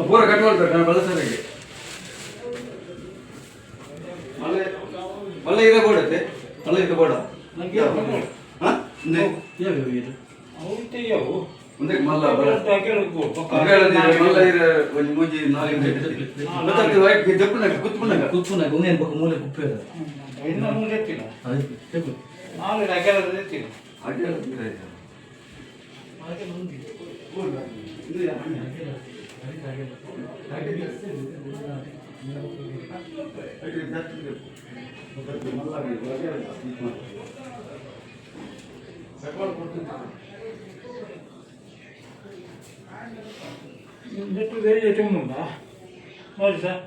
ಪೂರ ಕಟ್ ಮಾಡ್ತಾರೆ ನಾನು ಬಳಸರಿಗೆ. ಮಲ್ಲೆ ಮಲ್ಲೆ ಇರ ಬೋಡತ್ತೆ, ಮಲ್ಲೆ ಇರ ಬೋಡ. ಹಾ, ಮುಂದಕ್ಕೆ ಮಲ್ಲ ಬಲ ಮಲ್ಲ ಇರ ಒಂಜಿ ಮೂಜಿ ನಾಲ್ಕು ಗೊತ್ತಾಗ್ತದೆ. ದಪ್ಪುನಾಗ ಕುತ್ಪುನಾಗ. ಕುಪ್ಪುನಾಗ ಒಂದೇನು ಬೊಕ್ಕ ಮೂಲೆ ಕುಪ್ಪೆ. ಇನ್ನು ಮೂರು ಎತ್ತಿಲ್ಲ. ಅದೇ. ನಾಲ್ಕು ಅಗೆಲ ಎತ್ತಿಲ್ಲ. ಅಡ್ಡಿ. ನೆಟ್ಟು ಬೇರೆ ತುಂಬ ಉಂಟಾ ನೋಡಿ ಸರ್.